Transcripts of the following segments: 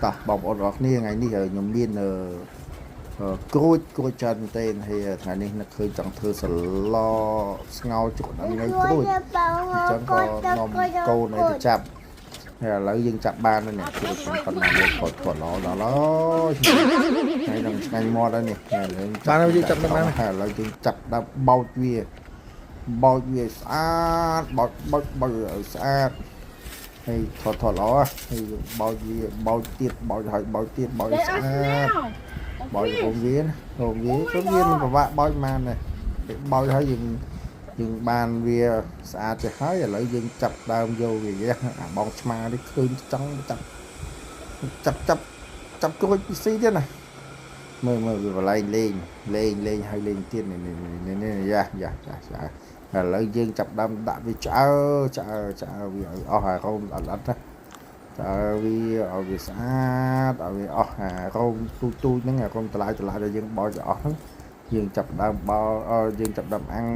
តោះបងប្អូនទាំងអស់គ្នាថ្ងៃនេះខ្ញុំមានអឺក្រូចក្រូចច្រើនមែនទែនហើយថ្ងៃនេះនឹកឃើញចង់ធ្វើសឡស្ងោរជ្រក់ដល់ថ្ងៃក្រូចអញ្ចឹងក៏នាំកូនឲ្យទៅចាប់ហើយឥឡូវយើងចាប់បានហើយនេះក្រូចប៉ុណ្ណាមួយគាត់គាត់ល្អដល់ហើយថ្ងៃនឹងឆ្ងាញ់មាត់ហើយនេះថ្ងៃឥឡូវ បានហើយយើងចាប់បាន ហើយឥឡូវយើងចាប់ដល់បោចវាបោចវាឲ្យស្អាតបោចបោចបោចឲ្យស្អាតហើយថតថតល្អហើយយើងបោចវាបោចទៀតបោចឲ្យបោចទៀតបោចឲ្យស្អាតបោចរោមវាណារោមវារោមវាមិនពិបាកបោចបានទេពេលបោចហើយយើងយើងបានវាស្អាតទៅហើយឥឡូវយើងចាប់ដើមយកវាអាបងឆ្មានេះឃើញចង់ចាប់ចាប់ចាប់ចាប់ក្រូចពីស៊ីទៀតណា មើលមើលវាបលែងលេងលេងលេងហើយលេងទៀតនេះនេះនេះនេះយ៉ាយ៉ាយ៉ាយ៉ាឥឡូវយើងចាប់ដើមដាក់វាឆ្អើឆ្អើឆ្អើវាឲ្យអស់អារោមអត់អត់ណាឆ្អើវាឲ្យវាស្អាតឲ្យវាអស់អារោមទូចទូចហ្នឹងអារោមតឡាយតឡាយដែលយើងបោចឲ្យអស់ហ្នឹងយើងចាប់ដើមបោយើងចាប់ដើមអាំង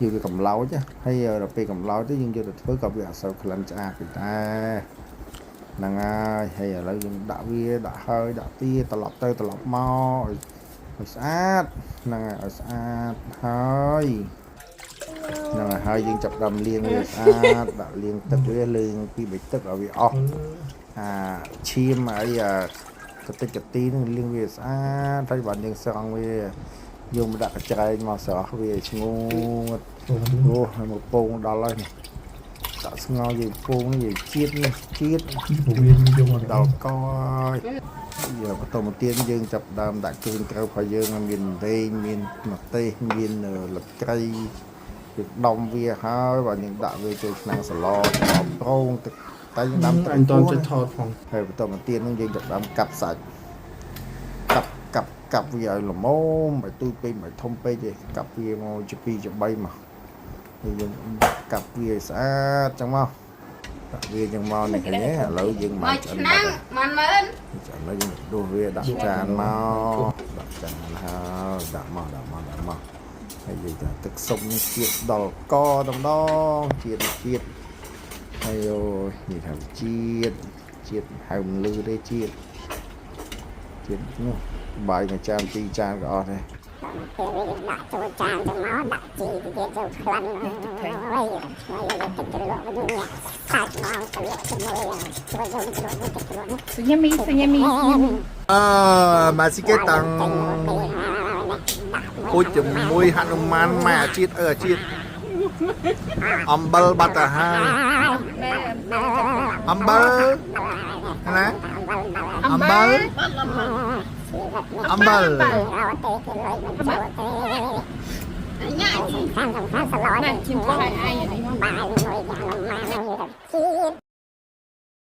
យើងវាកំឡោចហើយដល់ពេលកំឡោចទៅយើងយកទៅធ្វើក៏វាអត់សូវក្លិនឆ្អាបទេដែរ ហ្នឹងហើយហើយឥឡូវយើងដាក់វាដាក់ហើយដាក់ទៀតត្រឡប់ទៅត្រឡប់មកឲ្យឲ្យស្អាតហ្នឹងហើយឲ្យស្អាតហើយហ្នឹងហើយហើយយើងចាប់ផ្ដើមលាងវាស្អាតដាក់លាងទឹកវាលាងពីបិទឹកឲ្យវាអស់អាឈាមអីអាកតិចកទីហ្នឹងលាងវាស្អាតហើយបានយើងស្រង់វាយកមកដាក់កញ្ច្រែងមកស្រស់វាឲ្យស្ងួតអូហើយមកពងដល់ហើយនេះដាក់ស្ងោរយាយពងនេះយាយជាតិនេះជាតិ វាយកមក ដល់កហើយយកបន្តមកទៀតយើងចាប់ដើមដាក់គ្រឿងក្រៅរបស់យើងមានវែងមានម្ទេសមានលត្រីយើងដំវាហើយបាទយើងដាក់វាចូលឆ្នាំងសឡចំប្រងទឹកតែយើងដាំត្រី អញតន់ គោ ចេះថតផង ហើយបន្តមកទៀតនឹងយើងចាប់ដើមកាប់សាច់កាប់កាប់កាប់វាឲ្យល្មមឲ្យទូចពេកមិនធំពេកទេកាប់វាមកជា2ជា3មកហើយយើងកាប់វាឲ្យស្អាតចឹងមកដាក់វាចឹងមកនេះឃើញទេឥឡូវយើង មួយ មកឆ្អិន ឆ្នាំ បាត់ហើយ មួយម៉ឺន ឥឡូវយើងដួសវាដាក់ចានមកដាក់ចានហើយដាក់មកដាក់មកដាក់មកហើយនិយាយថាទឹកស៊ុបនេះជាតិដល់កតម្ដងជាតិជាតិហើយអូយនិយាយថាជាតិជាតិហៅមិនលឺទេជាតិជាតិនោះបាយមួយចានពីរចានក៏អស់ដែរ ពេលនេះដាក់ចូលចានទៅមកដាក់ជីទៅទៀតចូលក្លិនហើយឆ្ងាយទឹកជ្រលក់វិញនេះសាច់មកទៅលក់ជាមួយជ្រលក់ជ្រលក់ទឹកជ្រលក់ សញ្ញាមីសញ្ញាមីសញ្ញាមី អឺម៉ាស៊ីកេតាំងពូជជាមួយហនុមានម៉ែអាជាតិអឺអាជាតិអំបិលបាត់ទៅហើយអំបិលណាអំបិលអំបិល ញ៉ាំ ខាងខាងសឡ ណែឈាមខែឯងនេះ បាយមួយយ៉ាងមកជាតិ